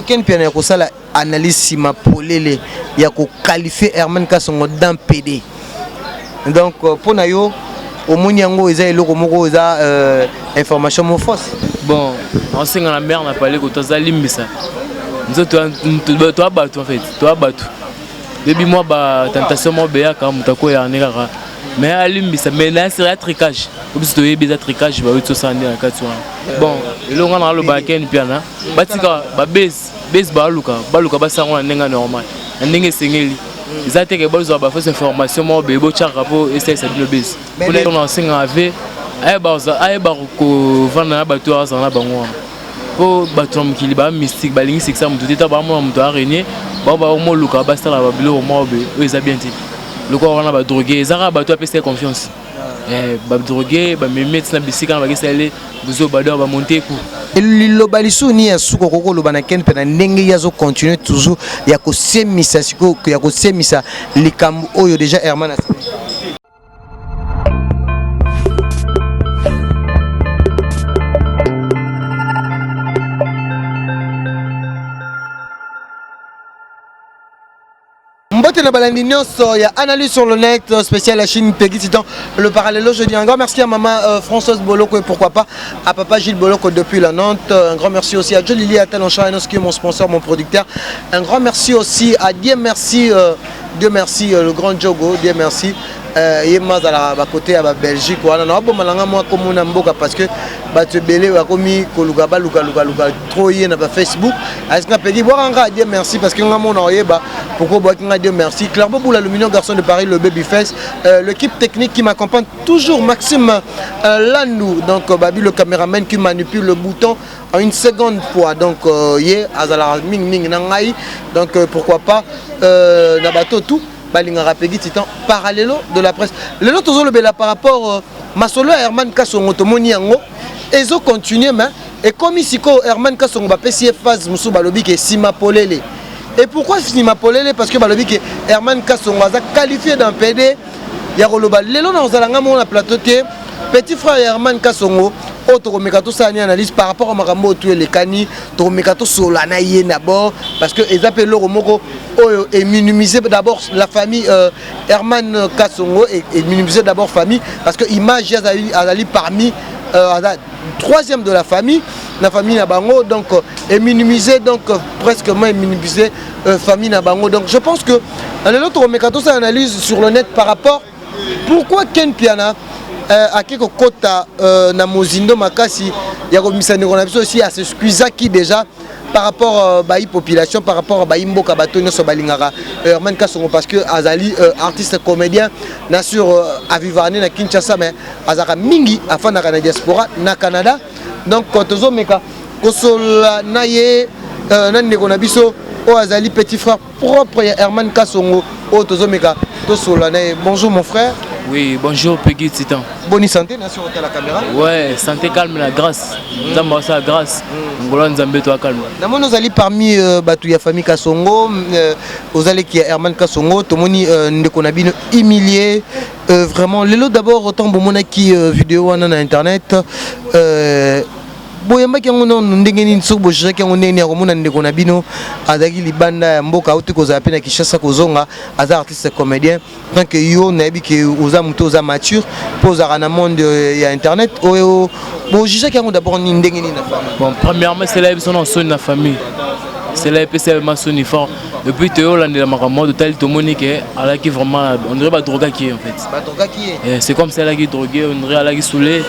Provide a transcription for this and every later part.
Ken Mpiana ya kosala analyse sima polele ya ko qualifier Herman Kasongo d'un PD. Donc euh, mpo na yo omoni yango eza eloko moko eza euh, information moko fausse. Bon, naosenga na mare na palais koto aza limbisa nzoto toa bato en fait toa bato bebi mwa ba tentation moko beyaka moto akoyaka nde kaka mais alimbisa mais na sera tricage po biso toyebi eza tricage bauti tosala nde na kati wana bon eloko nga nalobaka ken mpiana batika babase base baluka baluka basango na ndenge normal na ndenge esengeli eza te ke bozwa ba fausse information moko boye botyaka mpo esalisa bino base mpona nasengaka ve ayeba kovanda na bato oyo azala na bango wana mpo bato na mokili ba mystique balingi sekisa moto te ta bamona moto arenie bango bakomoluka basala babiloko moko boye oyo eza bien te lokola wana badrogue eza kaka bato apesa ye confiance eh, badrogue bamemi eti na bisika na bakesalele buzoba donc bamonte ku liloba lisusu nini ya suka okoki koloba na ken mpe na ndenge ye azocontinue toujours ya kosemisa sikoyo ya kosemisa likambo oyo deja herman asali Mbote na balandi nyonso ya analyse sur le net euh, spécial la Chine Peggy Titan le parallèle je dis un grand merci à maman euh, Françoise Boloko et pourquoi pas à papa Gilles Boloko depuis la Nantes un grand merci aussi à Jolie Lili Ataloncha qui est mon sponsor mon producteur un grand merci aussi à Dieu merci euh, Dieu merci euh, le grand Djogo Dieu merci euh, ye ma azalaka bakote ya babelgique wana na baboma na nga mwa komona mboka parce que bato ebele bakomi koluka balukalukaluka trop ye na bafacebook ayesi nga peki bwaka nga Dieu merci parce que nga mona oyeba pourquoi bwaki nga Dieu merci Clairement Boula le mignon garçon de Paris le baby face euh, l'équipe technique qui m'accompagne toujours Maxime euh, Landou donc euh, Babi le caméraman qui manipule le bouton en une seconde fois donc euh, ye azalaka mingi mingi na ngai donc euh, pourquoi pas euh, na bato tout balingaka Peggy Titan parallelo de la presse lelo tozolobela par rapport euh, masolo ya Herman Kasongo tomoni yango ezo continuer mais ekomi sikoyo Herman Kasongo bapesi ye phase mosusu balobi ke nsima polele et pourquoi nsima polele parce que balobi ke Herman Kasongo aza qualifié d'un PD ya koloba lelo na kozala nga moko na plateau te petit frère ya Herman Kasongo oyo tokomeka tosala ni analyse par rapport à makambo oyo tu elekani tokomeka tosolola na ye d'abord parce que eza mpe eloko moko oyo eminimiser d'abord la famille euh, Herman Kasongo et, et minimiser d'abord famille parce que image azali, azali parmi euh, aza troisième de la famille la famille na bango donc euh, eminimiser donc euh, presque moi eminimiser euh, famille na bango donc je pense que lelo tokomeka tosala analyse sur le net par rapport pourquoi Ken Piana euh, ake kokota euh, na mozindo makasi ya kobimisa ndeko na biso aussi asexcusaki déjà par rapport euh, bayi population par rapport bayi mboka bato nyonso balingaka euh, Herman Kasongo parce que azali euh, artiste comédien na sur euh, avivane na Kinshasa mais azalaka mingi afandaka na diaspora na Canada donc euh, tozomeka kosolola na ye euh, na ndeko na biso oyo azali petit frère propre ya Herman Kasongo oyo tozomeka tosolola na ye bonjour mon frère Oui, bonjour Peggy Titan. Bonne santé, na sur la caméra. Ouais, santé calme la grâce. Nzambe sa grâce. Ngola Nzambe toi calme. Na moni ozali parmi euh, bato ya famille Kasongo, euh, ozali ki ya Herman Kasongo, tomoni euh, ndeko na bino humilié euh, vraiment lelo d'abord autant bomonaki euh, vidéo wana na internet euh, boyambaki yango nano ndenge nini soki bojejaki yango ndenge nini ya komona ndeko na bino azalaki libanda ya mboka auti kozala mpe na kinshasa kozonga aza artiste comédien tant que yo nayebi ke oza moto oza mature mpo ozalaka na monde euh, ya internet oyo bojejaki yango d'abord nini ndenge nini na famille bon premièrement cela biso na soni na famille cela epesi ma soni fort depuis toyolandela makambo totali tomoni ke alaki vraiment on dirait badrogaki ye en fait badrogaki ye eh, c'est comme si alaki drogué on dirait alaki saoulé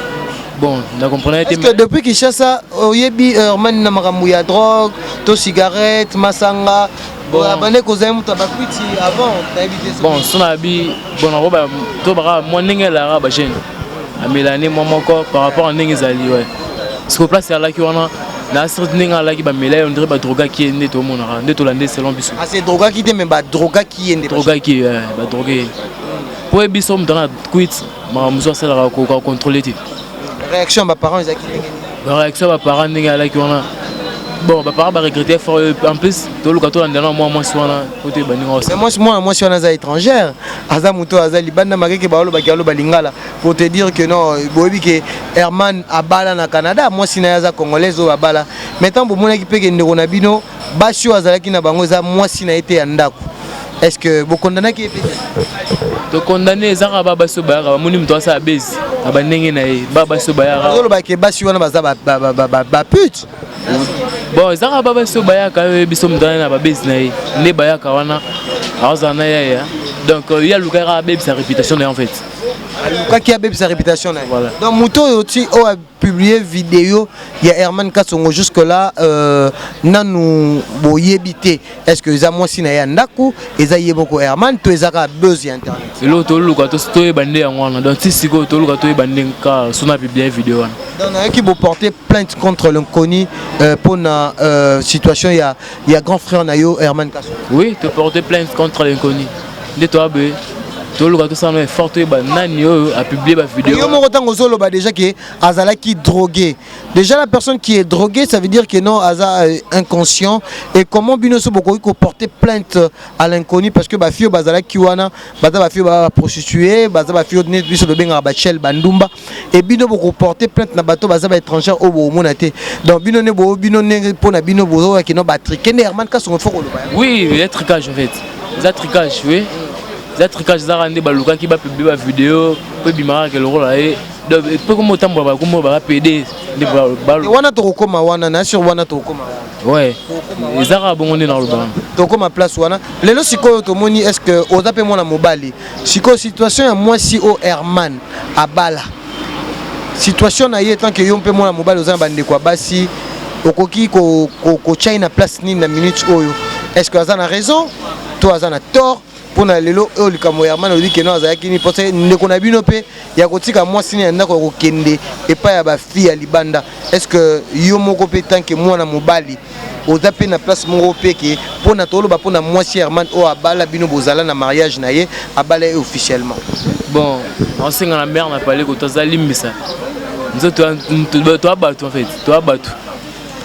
bon na comprendre te que depuis Kinshasa oyebi euh, Herman na makambo ya drogue to cigarette masanga bon abande kozala moto ya bakwiti avant nayebi te bon so nayebi bon nango to baka mwa ndenge elaka bajeune amelane mwa moko par rapport à ndenge ezali ouais parce que place alaki wana na sorte ndenge alaki bamela ye ondire badrogaki ye nde tomonaka nde tolande selon biso ase ah, drogaki te mais badrogaki ye nde drogaki ye badroge ye mpo ye biso moto ana kwit makambo mosusu asalaka koka contrôle te réaction ya baparent ezalaki ndenge nini baréaction ya baparent ndenge alaki wana Bon, baparent baregretter fort. En plus, toluka tolandela mwa mwasi wana po toyeba ndenge osala. Mwasi, mwana mwasi wana aza étrangère, aza moto aza libanda, makeke balobaki aloba lingala. Pour te dire que non, boyebi ke Herman abala na Canada, mwasi na ye aza congolaise oyo babala. Mais ntango bomonaki mpe ke ndeko na bino, basi oyo azalaki na bango eza mwasi na ye te ya ndako, est ce que bokondanaki ye mpe te? Tokondane. Eza kaka ba basi oyo bayaka, bamoni moto asala base na bandenge na ye, ba basi oyo bayaka. Azoloba ke basi wana baza bapute. Bon, eza kaka ba basi oyo bayaka, oyo biso moto wana na babase na ye nde bayaka wana, azala na yaya. Donc ye alukaki kaka abebisa réputation na ye en fait. Alukaki abebisa réputation na ye. Voilà. Donc moto oyo ti oyo apublie vidéo ya Herman Kasongo, jusque là nanu boyebi te est ce que eza mwasi na ye ya ndako, eza ye moko Herman, to eza kaka buzz ya internet? Eloko toluka toyeba nde yango wana. Donc ti sikoyo toluka toyeba nde kaka so na publie vidéo wana. Donc nayoki boporter plainte contre l'inconnu mpona situation ya grand frère na yo Herman Kasongo. Oui, toporte plainte contre l'inconnu nde toya boye, toluka tosala no effort toyeba nani oyo apublie bavidéo. Yo moko ntango ozoloba déjà ke azalaki drogué, déjà la personne qui est droguée, ça veut dire que non, aza inconscient. Et comment bino so bokoki koporter plainte à l'inconnu? Parce que bafille oyo bazalaki wana baza bafille oyo baza baprostituée, baza bafille oyo neti biso tobengaka bachel, bandumba. Et bino bokoporter plainte na bato baza baétrangère oyo boomona te. Donc bino nde bino ndenge mpona bino bozokaki no batriquer nde Herman Kasongo, faut koloba yango. Oui, eza tricage en fait, eza tricage, oui, eza tricage. Ezaka nde balukaki bapublie bavidéo po ebimaka ke lokola ye. Donc mpe komo otambola, bakomo baka pd nde. Wana tokokóma wana na sur wana, tokokóma wana. Ouais, eza kaka bongo nde naloba wana. Tokóma place wana. Lelo sikoyo tomoni, est ce que oza mpe mwana mobali? Sikoyo situation ya mwasi oyo Herman abala, situation na ye, tant que yo mpe mwana mobali oza na bandeko ya basi, okoki kotya ye na place nini na minute oyo? Est ce que aza na raison to aza na tort mpona lelo oyo likambo Herman alobi keno azalaki nini? Mposa ndeko na bino mpe ya kotika mwasi ya ndako ya kokende epai ya bafille ya libanda, est ce que yo moko mpe tant que mwana mobali oza mpe na place moko mpe ke mpona toloba mpona mwasi Herman oyo abala, bino bozala na mariage na ye, abala ye officiellement? Bon, naosenga na mare na pale koto aza limbisa nzoto. Toa bato en fait, toa bato,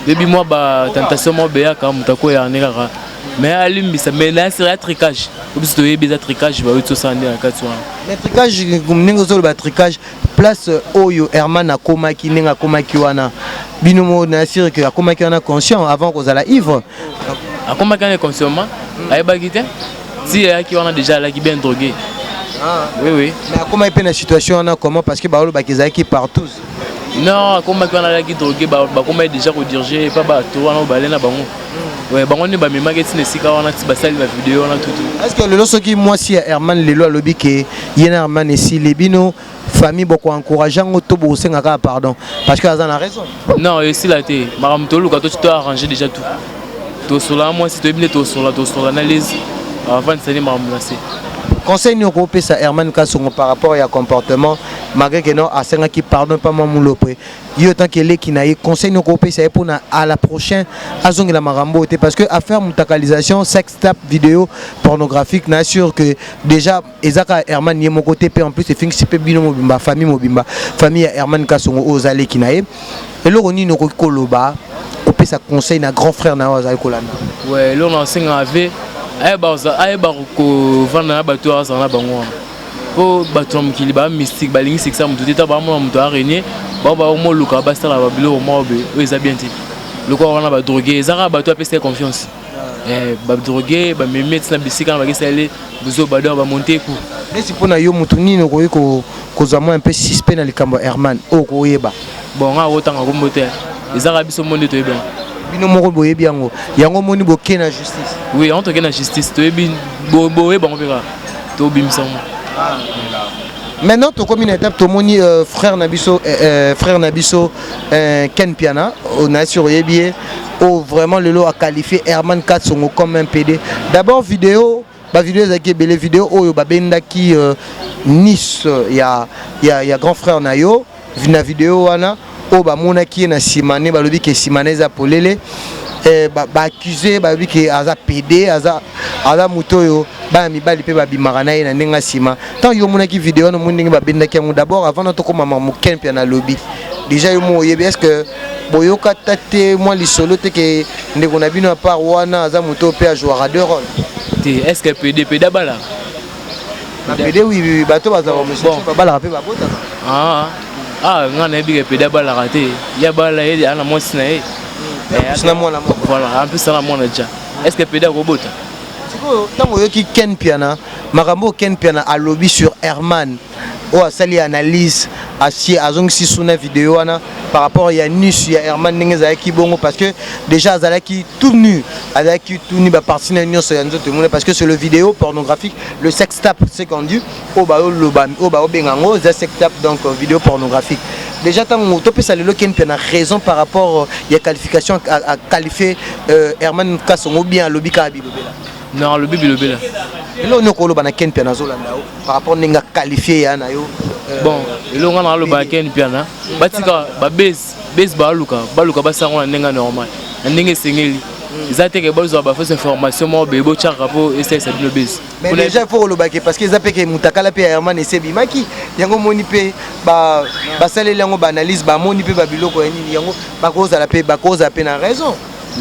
toyebi mwa batentation moko beyaka, moto akoyaka nde kaka. Mais alimbisa, mais na sera ya tricage po biso toyebi eza tricage bauti tosala nde na kati wana. Mais tricage, ndenge ozoloba tricage, place oyo Herman akomaki, ndenge akomaki wana, bino mo na sûr que akomaki wana conscient avant kozala ivre? Akomaki wana consciemment, ayebaki te ti ayaki wana, déjà alaki bien drogué. Ah. Oui. Mais akomaki mpe na situation wana comment? Parce que balobaki ezalaki partout. Non, akomaki wana alaki drogué, bakomaki déjà kodirige epa bato wana oyo bale na bango. Ouais, bango nde bamemaki ntina esika wana ti basali bavidéo wana tutu. Est ce que lelo soki mwasi ya Herman lelo alobi ke ye na Herman esili, bino famille bokoencourage yango to bokosenga kaka pardon parce que aza na raison? Non, esila te. Makambo toluka to arranger déjà tout, tosola mwasi, toyebi nde tosola, tosola na lese avandisa nde makambo na se. Conseil nini okopesa Herman Kasongo par rapport ya comportement, malgré que non, asengaki pardon pa mwa Mulopwe? Yo tant que eleki na ye, conseil nini okopesa ye mpona à la prochaine azongela makambo oyo te? Parce que affaire mutakalisation, sex tape, vidéo pornographique, na sûr que déjà eza kaka Herman ye moko te, mpe en plus efingisi mpe bino mobimba, famille mobimba, famille ya Herman Kasongo oyo oza leki na ye. Eloko nini okoki koloba, kopesa conseil na grand frère na yo azali kolanda? Ouais, eloko na osenga ave, ayeba kovanda na bato oyo azala na bango wana, mpo bato na mokili baa mystique, balingi sekisa motu te. Ta bamona moto arenie bao, baomoluka basala babiloko moko boye oyo eza bien te. Lokola wana badrogue, eza kaka bato apesa ye confiance, badrogue, bamemi ntina bisika na bakesali buzoba, donc bamonte ku. Neti mpo na yo, motu nini okoki kozwa mwa mpe suspect na likambo ya Herman oyo koyeba? Bon, nga akotanga kombo te, eza kaka biso mo nde toyebi yango. Bino moko boyebi yango, yango omoni boke na justice? Oui, yango toke na justice, toyebi, boyeba yango mpe kaka tobimisa yango. Maintenant tokomi na étape tomoni frère na biso, frère na biso Ken Piana na sur oyebi ye, oyo vraiment lelo aqualifié Herman Kasongo comme un PD. D'abord vidéo, bavidéo ezalaki ebele, vidéo oyo babendaki nièce ya grand frère na yo na vidéo wana oyo bamonaki ye na nsima ne, balobi ke nsima na eza polele. Baaccuse, balobi ke aza PD, aza moto oyo bana mibali mpe babimaka na ye na ndenge ya nsima. Ntango yo omonaki vidéo wana, omoni ndenge babendaki yango, d'abord avant na tokóma moken mpe nalobi Déjà yo mo oyebi, est ce que boyoka ta te mwa lisolo te ke ndeko na bino à part wana aza moto mpe ajouaka deux rôles? Te, est ce que PD, PD abalaka? Bapédé, oui, bato bazalaka homosexuel babalaka mpe babotaka. Ah ah, nga nayebi ke PD abalaka te. Ye abala, ye ana mwasi na ye. Plus na mwana moko. Voilà, en plus ana mwana ja. Est ce que PD akobota? Sikoyo ntango oyoki Ken Piana, makambo oyo Ken Piana alobi sur Herman, oyo asali analyse, asie azongisi suna video wana par rapport ya nus ya Herman, ndenge ezalaki bongo, parce que déjà azalaki tout nu, azalaki tout nu, bapartie na ye nyonso ya nzoto emoni, parce que c'est le vidéo pornographique, le sex tape, c'est qu'on dit, oyo baoloba, oyo baobenga yango eza sex tape, donc vidéo pornographique. Déjà ntango topesa lelo Ken Piana raison par rapport ya qualification a qualifié Herman Kasongo, bien alobi kaka bilobela? Non, alobi bilobela. Eloko nini okoloba na Ken Piana azolanda yo par rapport ndenge aqualifié ya na yo? Bon, eloko nga na aloba na Ken Piana, batika babase base, baluka baluka basango na ndenge normal, na ndenge esengeli. Eza te ke bazwa bafausse information moko boye, botyaka mpo esalisa bino base. Mais déjà il faut kolobake, parce que eza mpe ke mutakala mpe ya Herman esi ebimaki, yango omoni mpe basaleli yango baanalyse, bamoni mpe babiloko ya nini, yango bakozala mpe na raison.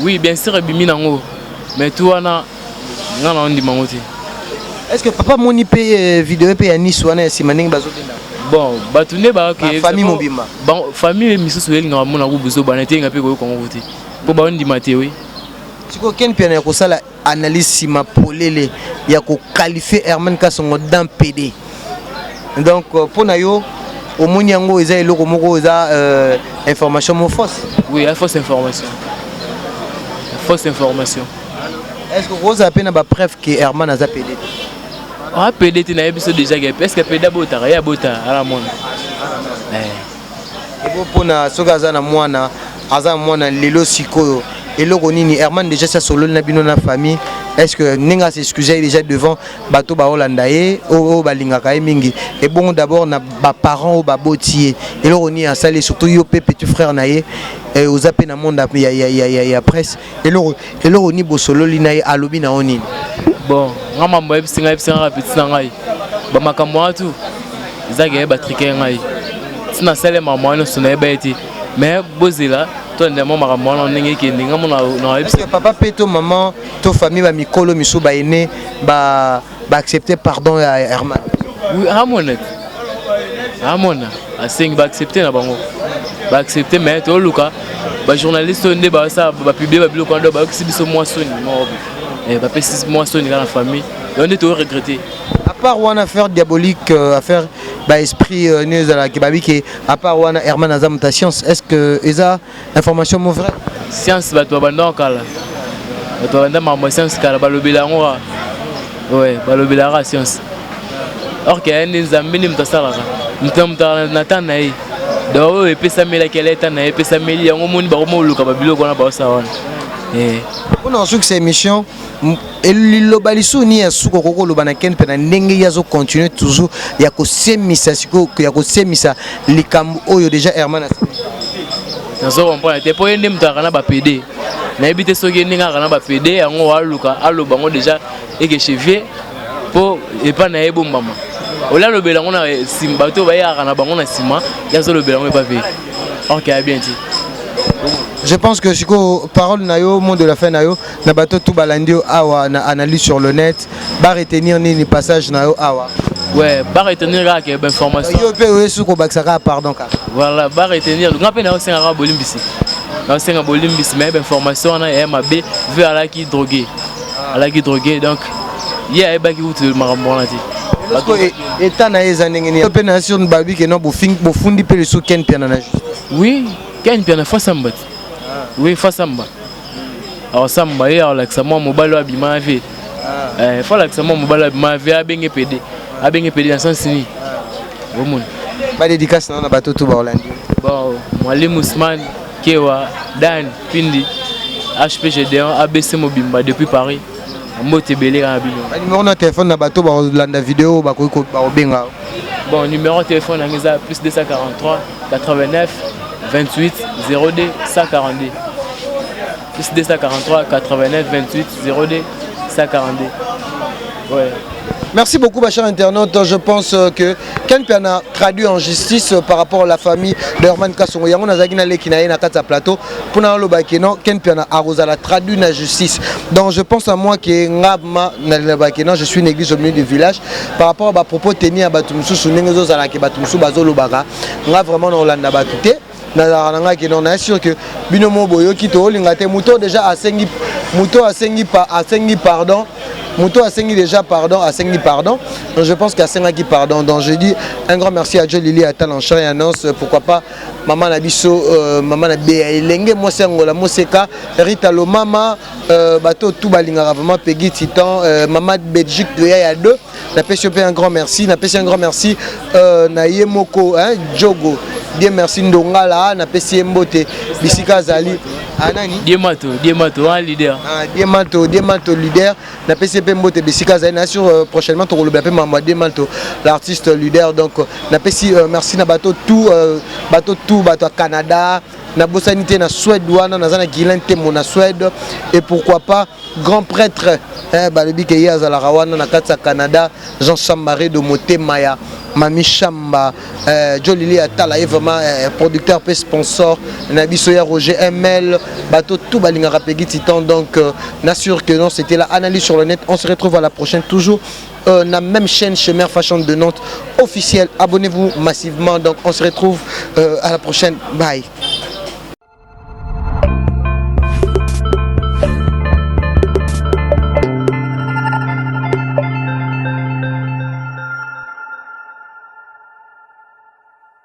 Oui, bien sûr, ebimi nango, mais tu wana nga na ondima yango te. Est ce que papa moni mpe vidéo mpe ya nice wana ya nsima ndenge bazobenda? Bon, bato nde Famille mobimba. Famille misusu elingaka mona ku buzoba etelinga mpe koyoka yango te mpo baondima te, oui. Sikoyo Ken Piana ya kosala analyse nsima polele ya koqualifier Herman Kasongo d'un PD, donc mpo na yo omoni yango eza eloko moko eza information mo fausse? Oui, ya fausse information, fausse information. Est ce que kozala mpe na bapreuve ke Herman aza PD? Ah, PD te, nayebi biso déjà ke est ce que PD abotaka? Ye abota, ala mwana. Ebo mpona soki aza na mwana, aza na mwana lelo. Sikoyo eloko nini Herman déjà si asololi na bino na famille? Est ce que ndenge as'excuse ye déjà devant bato baolanda ye, oyo balingaka ye mingi, ebongo d'abord na baparent oyo baboti ye, eloko nini asali? Surtout yo mpe petit frère na ye, oza mpe na monde ya presse, eloko nini bosololi na ye, alobi na yo nini? Bon, nga mambo ayebisi ngai, ayebisi ngai petit na ngai, bamakambo wana tu ezaki ye batrike ngai ntina asali makambo wana nyonso, nayeba ye te. Mais bozela, tolanda mwa makambo wana ndenge ekende, nga mo nayebisa. Papa mpe to mama to famille, bamikolo misusu baene baaccepte pardon ya Herman? Oui, amona te, amona asengi, baaccepte na bango, baaccepte. Mais toluka bajournaliste oyo nde basala bapublie babiloko wana, bayokisi biso mwa soni moko, bapesi mwa soni kaka na famille, yango nde toregretter. À part wana affaire diabolique, affaire baesprit nini ezalaki, babi ke à part wana Herman aza moto ya science, est ce que eza information mo vrai? Science, bato babanda kala, bato babanda makambo ya science kala, balobela yango kaka, ouais, balobelaka science, or ke nde Nzambe nde moto asalaka, moto na moto na temps na ye. Donc oyo epesamelaki ala eta na ye, epesameli yango, omoni bakoma oluka babiloko wana baosala wana. Mpona kosukisa émission, liloba lisusu nini ya suka okoki koloba na Ken mpe na ndenge ye azocontinue toujours ya kosemisa sikoyo, ya kosemisa likambo oyo déjà Herman asemi? Nazo comprendre te mpo ye nde moto akaka na baPD, nayebi te soki ye ndenge akaka na baPD yango aluka aloba yango déjà ekechevie mpo epa na ye ebombama, olia alobela yango na nsima, bato oyo bayakaka na bango na nsima, ye azolobela yango epa pe, or ke ya bien te. Je pense que sikoyo parole na yo, mot de la fin na yo na bato tu balandi yo awa na Analyse sur le net, baretenir nini passage na yo awa? Ouais, baretenir kaka ke bainformation Yo mpe oyesu kobakisa kaka pardon kaka. Voilà, baretenir, nga mpe naosengaka bolimbisi, naosenga bolimbisi, mais bainformation wana ya mabe vu alaki drogué, alaki drogué, donc ye ayebaki kutu makambo wana te. État na ye eza ndenge nini? Mpe na sur babi ke non, bofundi mpe lisusu Ken Piana na justice? Oui, Ken Piana fa samba te, oui, fa samba, akosamba ye, akolakisa mwa mobali oyo abima ve, fo alakisa mwa mobali oyo abima ve, abenge PD, abenge PD na sens nini omona. Badédicace na bato tu baolandi? Bon, Mwalimu Usman Kewa, Dan Pindi, HP Gédéon, ABC mobimba depuis Paris, mbote ebele kaka na bino. Banuméro na téléphone na bato bakolanda video, bakoki bakobenga? Bon, numéro téléphone yango eza plus 243 89 28 02 142, plus 243 89 28 02 142, ouais. Merci beaucoup, bah, chers internautes. Je pense que Ken Piana traduit en justice par rapport à la famille d'Herman Kassongo. Yango nazaki na leki na ye na kati ya plateau. Pona loba ke non, Ken Piana akozala traduit na justice. Donc je pense à moi que ngabma na loba ke non, je suis une église au milieu du village. Par rapport à ba propos tenus à batu mususu ndenge zozala ke batu mususu bazolobaka. Nga vraiment na olanda batu te. Nazalaka na ngai ke non, na sûr que bino mo boyoki toolinga te. Moto déjà asengi, moto asengi pa asengi pardon, moto asengi déjà pardon, asengi pardon. Donc je pense qu'asengaki pardon. Donc je dis un grand merci à Joe Lili Atalancha et annonce, pourquoi pas mama na biso, mama na Bea Elenge, mwasi Angola, Moseka Rita Lomama, bato tout balingaka vraiment Peggy Titan, mama Belgique de ya 2. Napesi yo mpe un grand merci, napesi un grand merci na ye moko, hein, Jogo Dieu merci Ndongala, napesi ye mbote bisika azali. Anani? Diemato, Diemato wana leader. Ah, Diemato, Diemato leader, napesi ye mpe mbote bisika azali. Na sur prochainement tokolobela mpe mambo ya Diemato l'artiste leader. Donc napesi merci na bato tout, bato tout, bato ya Canada, nabosani te, na Suède wana naza na Guilain Temo na Suède, et pourquoi pas grand prêtre, eh, balobi ke ye azalaka wana na kati ya Canada, Jean Chambaré de motema ya Mami Chamba, Jolili Atala ye vraiment, producteur mpe sponsor na biso ya Roger ML, bato tout balingaka Peggy Titan. Donc n'assure que non, c'était la analyse sur le net. On se retrouve à la prochaine, toujours na même chaîne, chez Mère Fashion de Nantes officiel. Abonnez-vous massivement. Donc on se retrouve à la prochaine. Bye.